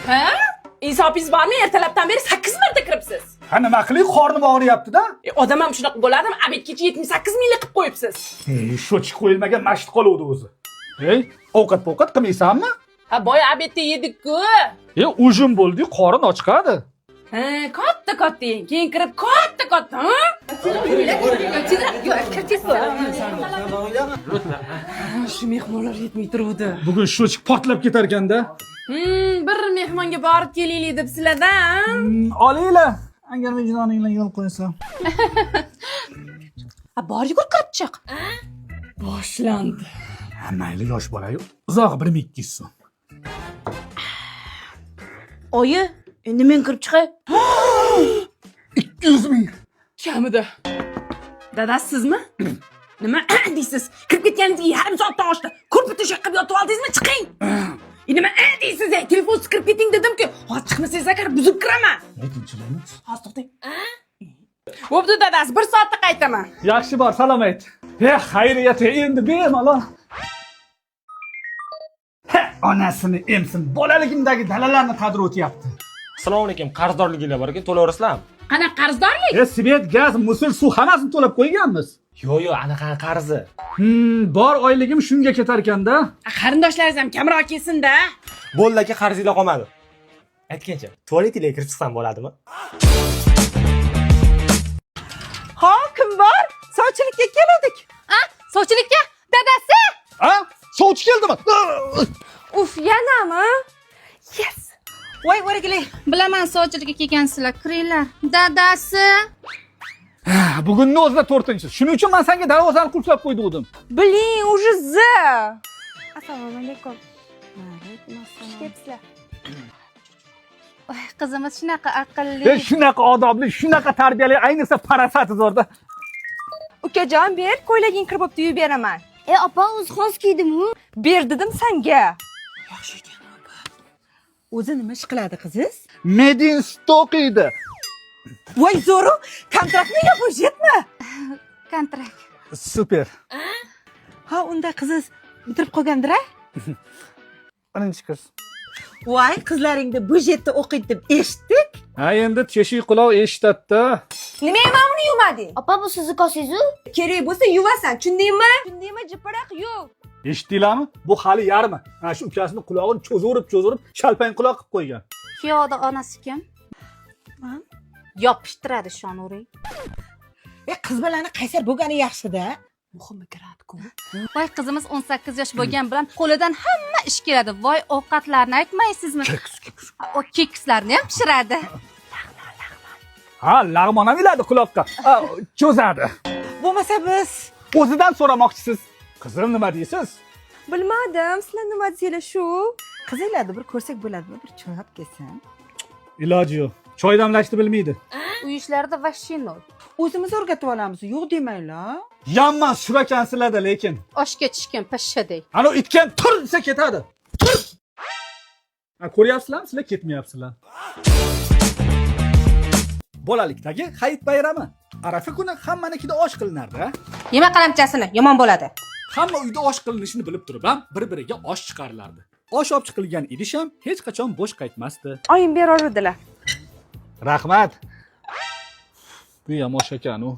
Ha? Insofing'iz bormi? Ertalabdan beri 8 marta kiribsiz. Ha, nima qilay, qornim og'riyapti-da. E, odam ham shunaqa bo'ladimi? Обед gacha 78 minglik qilib qo'yibsiz. Ey, счётчик qo'yilmagan mashit qoluvdi o'zi. Ey, ovqat povqat qilmaysanmi? Ha, boya обед da yedik-ku. E, ужин bo'ldi, qorin ochqadi. Ha, katta katta yeng. Keyin kirib katta katta, ha? Shu mehmonlar yetmay turuvdi. Bugun счётчик portlab ketar ekanda. Bir mehmonga borib kelaylik deb sizlardan. Olinglar. Agar vijdoninglar yo'l qo'ysa. Ha, bor, yugur, kirib chiq. Boshlandi. Ha, mayli, yosh bola-yu. Uzog'i 1200 so'm. Oyi, endi men kirib chiqay. 200 ming. Kamida. Dadasi sizmi? Nima deysiz? Kirib ketganingizga yarim soatdan oshdi. Ko'rpa to'shak qilib yotib oldingizmi? Chiqing. Nima deysiz? Ey? Telefonsiz kirib keting dedim-ku. Hozir chiqmasangiz agar buzib kiraman. Tinchlaymiz. Hozir to'xtang. Bo'pti dadasi, bir soatda qaytaman. Yaxshi bor, salom ayt. E, xayriyat, endi bemalol. Ha, onasini emsin. Bolaligimdagi dalalarni qadri o'tyapti. Assalomu alaykum, qarzdorliginglar bor ekan, to'layverasizlarmi? Qanaqa qarzdorlik? E, свет, gaz, мусор, suv hammasini to'lab qo'yganmiz. Yo'q, anaqa qarzi. Bor oyligim shunga ketar ekanda. Qarindoshlaringiz ham kamroq kelsin-da. Bo'ldi aka, qarzinglar qolmadi. Aytgancha, tualetinglarga kirib chiqsam bo'ladimi? Ha, kim bor? Sovchilikka keldik. A, sovchilikka? Dadasi! Ha? Sovchi keldimi? Uf, yanami? Yes. Voy, o'rgilay. Bilaman sovchilikka kelgansizlar, kiringlar. Dadasi! Bugunni o'zida to'rtinchisi. Shuning uchun men senga darvozani qulflab qo'ydim. Блин, уже за. Assalomu alaykum. Xush kelibsizlar. Voy, qizimiz shunaqa aqlli. E, shunaqa odobli, shunaqa tarbiyali, ayniqsa farosati zo'rda. Ukajon, ber, ko'ylaging kir bo'pti, yuvib beraman. E, opa, o'zi xos kiydim-u. Ber dedim sanga. O'zi nima ish qiladi qiziz? Medinst o'qiydi. Voy, zo'ru, kontrakt nega bo'shetma? Kontrakt. Super. Ha, unda qiziz bitirib qolgandir a? Birinchi kurs. Voy, qizlaringni bu yerda o'qiydi deb eshitdik. Ha, endi teshik quloq eshitadi-da. Nimaga mana buni yuvmading? Opa, bu sizni kosangiz-u. Kerak bo'lsa yuvasan, tushundingmi? Tushundingmi? Jipiroq yuv. Eshitdinglarmi? Bu hali yarmi. Mana shu ukasini qulog'ini cho'zurib, cho'zurib shalpang quloq qilib qo'ygan. Kuyovni onasi kim? Man. Yopishtiradi shonuring. E, qiz bolani qaysar bo'lgani yaxshi-da. Muhimi kiradi-ku. Voy, qizimiz 18 yosh bo'lgan bilan qo'lidan hamma ish keladi. Voy, ovqatlarni aytmaysizmi? Keks, keks. O kekslarni ham pishiradi. Ha, lag'mon ham iladi quloqqa. Ha, cho'zadi. Bo'lmasa biz O'zidan so'ramoqchisiz. Qizim, nima deysiz? Bilmadim, sizlar nima desanglar shu. Qizinglarni bir ko'rsak bo'ladimi? Bir choy olib kelsin. Iloji yo'q. Choy damlashni bilmaydi. Uy ishlarida вообще nol. O'zimiz o'rgatib olamiz. Yo'q demanglar. Yomon surakansizlarda lekin. Oshga tushgan pashshaday. Ana itgan tur desa ketadi. Tur. Ha, ko'ryapsizlarmi? Sizlar ketmayapsizlar. Bolalikdagi hayit bayrami. Arafa kuni hammanikida osh qilinardi, a? Yema qalamchasini, yomon bo'ladi. Hamma uyda osh qilinishini bilib turib ham bir-biriga osh chiqarilardi. Osh olib chiqilgan idish ham hech qachon bo'sh qaytmasdi. Oyim berordilar. Rahmat. Bu ham osh ekan u.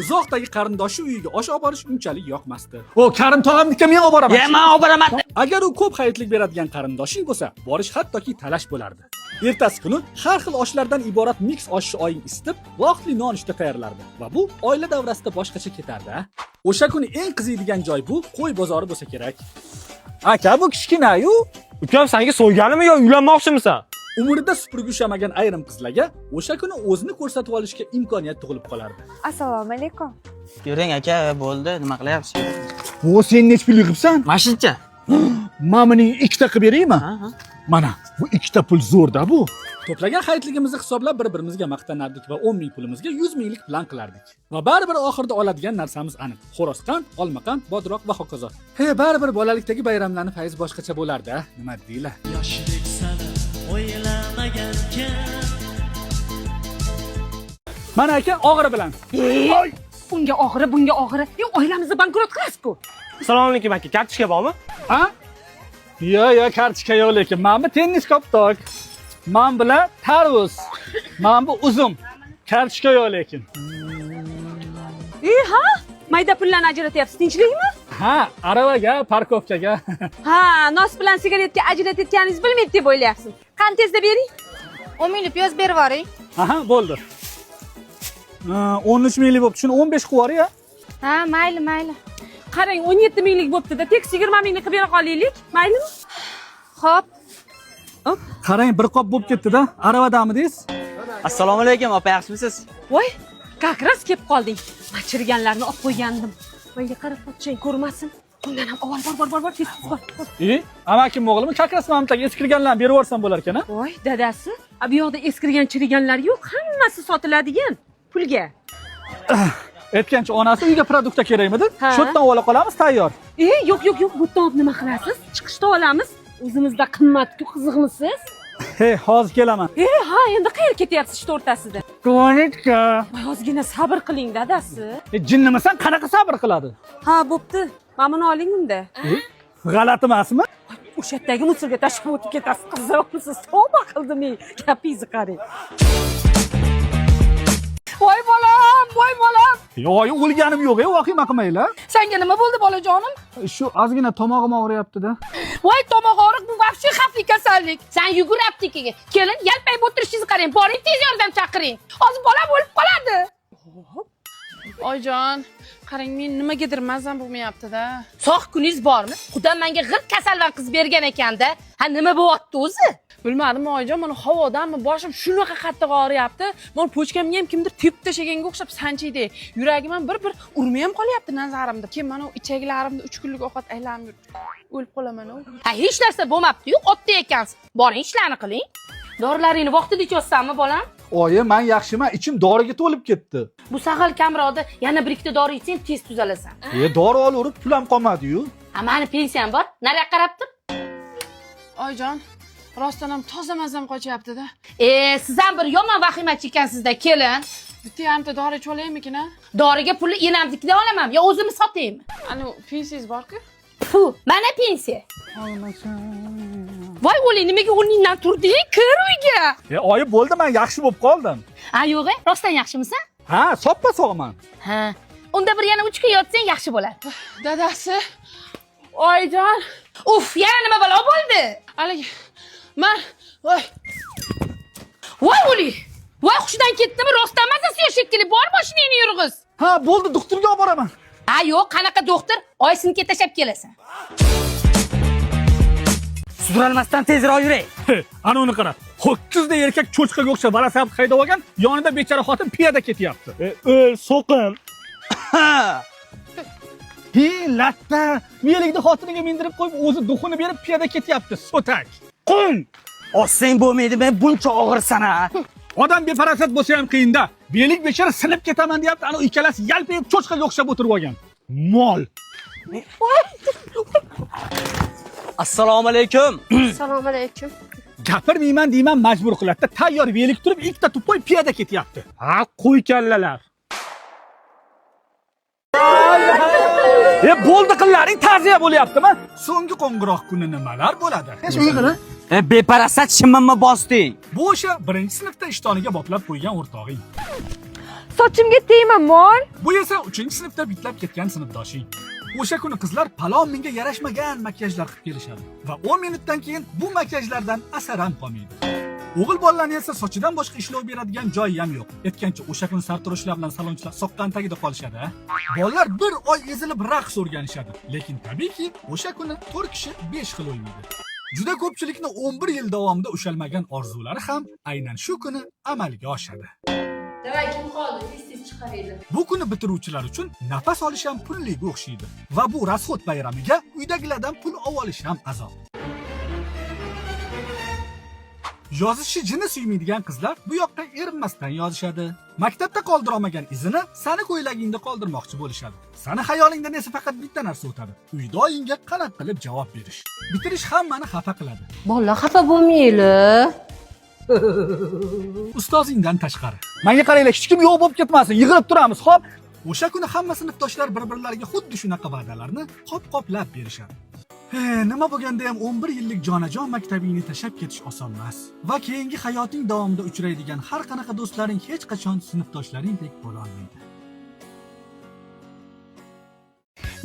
Uzoqdagi qarindoshi uyiga osh olib borish unchalik yoqmasdi. O, Karim tog'amnikiga men olib boraman. Ya, men olib boraman. Agar u ko'p hayitlik beradigan qarindoshing bo'lsa, borish hattoki talash bo'lardi. Ertasi kuni har xil oshlardan iborat mix oshni oying isitib, vaqtli nonushta tayyorlardi va bu oila davrasida boshqacha ketardi. A? O'sha kuni eng qiziydigan joy bu qo'y bozori bo'lsa kerak. Aka, bu kichkina-yu. Ukam senga so'yganimi yo uylanmoqchimisan? Umrida supurgi ushlamagan ayrim qizlarga o'sha kuni o'zini ko'rsatib olishga imkoniyat tug'ilib qolardi. Assalomu alaykum. Yuring aka, bo'ldi, nima qilyapsiz? O, sen necha pul yig'ibsan? Mashincha. Mamining ikkita qilib beraymi? Ha, ha. Mana, bu ikkita pul zo'rda bu. To'plagan hayitligimizni hisoblab bir-birimizga maqtanardik va 10 ming pulimizga 100 minglik plan qilardik. Va baribir oxirida oladigan narsamiz aniq. Xo'rozqand, olmaqand, bodroq va hokazo. He, baribir bolalikdagi bayramlarni fayz boshqacha bo'lardi, a? Nima deylar? Yoshlik sani o'ylamagan kim. Mana aka, og'iri bilan. E, unga og'ri, bunga og'ri. E, oilamizni bankrot qilasiz-ku. Assalomu alaykum aka, kartochka bormi? A? Yo, yo, kartochka yo'q lekin. Mana bu tennis koptok. Man bilan tarvuz. Mana bu uzum. Kartoshka yo'q lekin. E ha, mayda pullarni ajratyapsiz, tinchlikmi? Ha, aravaga, parkovkaga. Ha, nos bilan sigaretga ajratayotganingizni bilmaydi deb o'ylayapsiz. Qani tezda bering. 10 minglik piyoz berib yuboring. Aha, bo'ldi. 13 minglik bo'libdi. Shuni 15 qilib yuboring, ya. Ha, mayli, mayli. Qarang, 17 minglik bo'pti-da, tekis 20 minglik qilib bera qolaylik. Maylimi? Xo'p. Qarang, bir qop bo'lib ketdi-da. Aravadamidingiz? Assalomu alaykum opa, yaxshimisiz? Voy, как раз kelib qolding. Man chiriganlarni olib qo'ygandim. Menga qarab pochchang ko'rmasin. Undan ham avval bor, bor, bor, bor, tez tez bor. Bor. E, amakim o'g'limi? Как раз mana bu eskirganlarni berib yuborsam bo'lar ekan, a? Voy, dadasi, a bu yoqda eskirgan chiriganlar yo'q, hammasi sotiladigan pulga. Aytgancha onasi uyga продукт kerakmidi? Ha. Shu yerdan ola qolamiz, tayyor. E, yo'q, yo'q, yo'q, bu yerdan olib nima qilasiz? Chiqishda olamiz. O'zimizda qimmat-ku, qiziqmisiz? He, hozir kelaman. E, ha, endi qayerga ketyapsiz ishni o'rtasida? Tualetga. Voy, ozgina sabr qiling, dadasi. E, jinnimisan, qanaqa sabr qiladi? Ha, bo'pti. Mana buni oling unda. G'alati emasmi? O'sha yerdagi musorga tashlab o'tib ketasiz, qizim. Siz tavba qildim, ey. Gapingizni qarang. Voy bolam, voy bolam. Yo'q, o'lganim yo'q, ey, vahima qilmanglar. Senga nima bo'ldi bolajonim? Shu ozgina tomog'im og'riyapti-da. Voy tomoq og'riq, bu вообще xavfli kasallik. Sen yugur aptekaga. Kelin, yalpayib o'tirishingizni qarang. Boring, tez yordam chaqiring. Hozir bolam o'lib qoladi. Oyijon, qarang, men nimagadir mazam bo'lmayapti-da. Sog' kuningiz bormi? Xudo menga g'irt kasalvan qiz bergan ekanda. Ha, nima bo'lyapti o'zi? Bilmadim, oyijon, mana havodanmi boshim shunaqa qattiq og'riyapti. Mana pochkamga ham kimdir tepib tashlaganga o'xshab sanchiydi. Yuragim ham bir-bir urmay ham qolyapti nazarimda. Keyin mana u ichaklarimda 3 kunlik ovqat aylanib yuribdi. O'lib qolaman u. Ha, hech narsa bo'lmabdi-yu, oddiy ekansiz. Boring, ishlarni qiling. Dorilaringni vaqtida ichyapsanmi, bolam? Oyi, men yaxshiman, ichim doriga to'lib ketdi. Bu sahal kamroqda yana bir ikkita dori ichsang tez tuzalasan. E, dori olaverib pul ham qolmadi-yu. Ha, mani pensiyam bor. Nariyoqqa qarab tur. Oyijon, rostdan ham toza mazam qochyapti-da. E, siz ham bir yomon vahimachi ekansizda, kelin. Bitta yarimta dori ichib olaymikin, a? Doriga pulni enamnikidan olaman yo o'zimni sotaymi? Ani pensiyangiz bor-ku. Fu, mana pensiya. Voy o'ling, nimaga o'rningdan turding? Kir uyga. E, oyi, bo'ldi, men yaxshi bo'lib qoldim. Ha, yo'q, rostdan yaxshimisan? Ha, soppa sog'man. Ha. Unda bir yana 3 kun yotsang yaxshi bo'ladi. Dadasi, oyijon, Uf, yana nima balo bo'ldi? haligi man voy Voy o'ling. Voy hushidan ketdimi? Rostdan mazasi yo'q shekilli. Bor mashinangni yurg'iz. Ha, bo'ldi, doktorga olib boraman. Ha, yo'q, qanaqa doktor? Oyisinikiga tashlab kelasan. Sudralmasdan tezroq yuring. Ana uni qara. Ho'kizda erkak cho'chqaga o'xshab velosiped haydab olgan, yonida bechora xotin piyoda ketyapti. O'l, so'qim. He, latta. Velikni xotiniga mindirib qo'yib, o'zi duxini berib piyoda ketyapti, so'tak. Qum. Ossang bo'lmaydi, men buncha og'irsan ha. Odam befarosat bo'lsa ham qiyinda. Velik bechora sinib ketaman deyapti, ana ikkalasi yalpayib cho'chqaga o'xshab o'tirib olgan. Mol. Assalomu alaykum. Assalomu alaykum. Gapirmayman deyman, majbur qiladi. Tayyor velik turib, ikkita tupoy piyoda ketyapti. Ha, qo'y kallalar. E, bo'ldi qillaring ta'ziya bo'lyaptimi? So'nggi qo'ng'iroq kuni nimalar bo'ladi? E, beparasat shimimni bosding. Bu o'sha birinchi sinfda ishtoniga boplab qo'ygan o'rtog'ing. Sochimga tegma, mol. Bu esa 3-sinfda bitlab ketgan sinfdoshing. O'sha kuni qizlar palon mingga yarashmagan makiyajlar qilib kelishadi va 10 minutdan keyin bu makiyajlardan asar ham qolmaydi. O'g'il bolalarni esa sochidan boshqa ishlov beradigan joyi ham yo'q. Aytgancha o'sha kuni sartaroshlar bilan salonchilar soqqan tagida qolishadi. A? Bolalar bir oy ezilib raqs o'rganishadi, lekin tabiiyki o'sha kuni 4 kishi 5 xil o'ynaydi. Juda ko'pchilikni 11 yil davomida ushalmagan orzulari ham aynan shu kuni amalga oshadi. Davay, kim qoldi? Tez-tez chiqaringlar. Bu kuni bitiruvchilar uchun nafas olish ham pulliga o'xshaydi va bu rasxod bayramiga uydagilardan pul olish ham azob. Yozishni jini suymaydigan qizlar bu yoqqa erinmasdan yozishadi. Maktabda qoldira olmagan izini sani ko'ylagingda qoldirmoqchi bo'lishadi. Sani xayolingdan esa faqat bitta narsa o'tadi. Uyda oyingga qanaqa qilib javob berish. Bitirish hammani xafa qiladi. Bolalar xafa bo'lmanglar. Ustozingdan tashqari. Menga qaranglar, hech kim yo'q bo'lib ketmasin, yig'ilib turamiz, xo'p? O'sha kuni hamma sinfdoshlar bir-birlariga xuddi shunaqa va'dalarni qop-qoplab berishadi. He, nima bo'lganda ham 11 yillik jonajon maktabingni tashlab ketish oson emas. Va keyingi hayoting davomida uchraydigan har qanaqa do'stlaring hech qachon sinfdoshlaringdek bo'la olmaydi.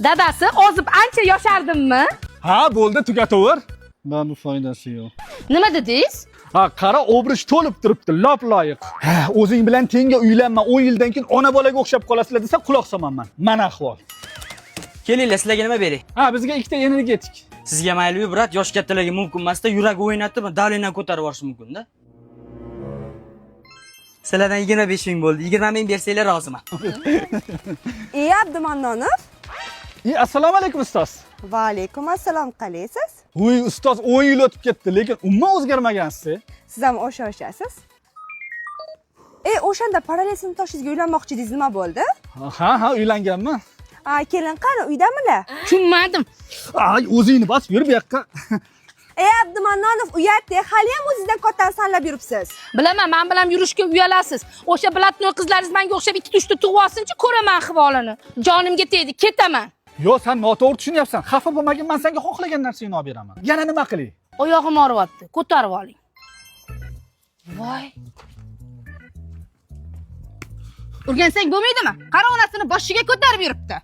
Dadasi, ozib ancha yoshardimmi? Ha, bo'ldi, tugataver. Mana bu foydasi yo'q. Nima dedingiz? Ha, qara, obruch to'lib turibdi, lop loyiq. Ha, o'zing bilan tenga uylanma, 10 yildan keyin ona bolaga o'xshab qolasizlar desa quloq somanman. Mana ahvol. Kelinglar, sizlarga nima beray? Ha, bizga ikkita energetik. Sizga mayli, брат, yosh kattalarga mumkin emasda, yuragi o'ynatib, давление ko'tarib yuborishi mumkin-da. Sizlardan 25 ming bo'ldi. 20 ming bersanglar roziman. E, Abdumannonov. E, assalomu alaykum, ustoz. Va alaykum assalom, qalaysiz? Voy, ustoz, 10 yil o'tib ketdi, lekin umuman o'zgarmagansiz. Siz ham o'sha o'shasiz. E, o'shanda parallel sinfdoshingizga uylanmoqchi edingiz, nima bo'ldi? Ha, uylanganman. A, kelin qani, uydamilar? Tushunmadim. Ay, o'zingni bosib yur bu yoqqa. E, Abdumannonov, uyat, hali ham o'zingizdan kattani sanlab yuribsiz. Bilaman, men bilan yurishga uyalasiz. O'sha блатной qizlaringiz menga o'xshab ikkita uchta tug'ib olsinchi, ko'raman ahvolini. Jonimga tegdi, ketaman. Yo, sen noto'g'ri tushunyapsan. Xafa bo'lmagin, men senga xohlagan narsangni olib beraman. Yana nima qilay? Oyog'im og'riyapti, ko'tarib oling. Voy. Urgansang bo'lmaydimi? Qara, onasini boshiga ko'tarib yuribdi.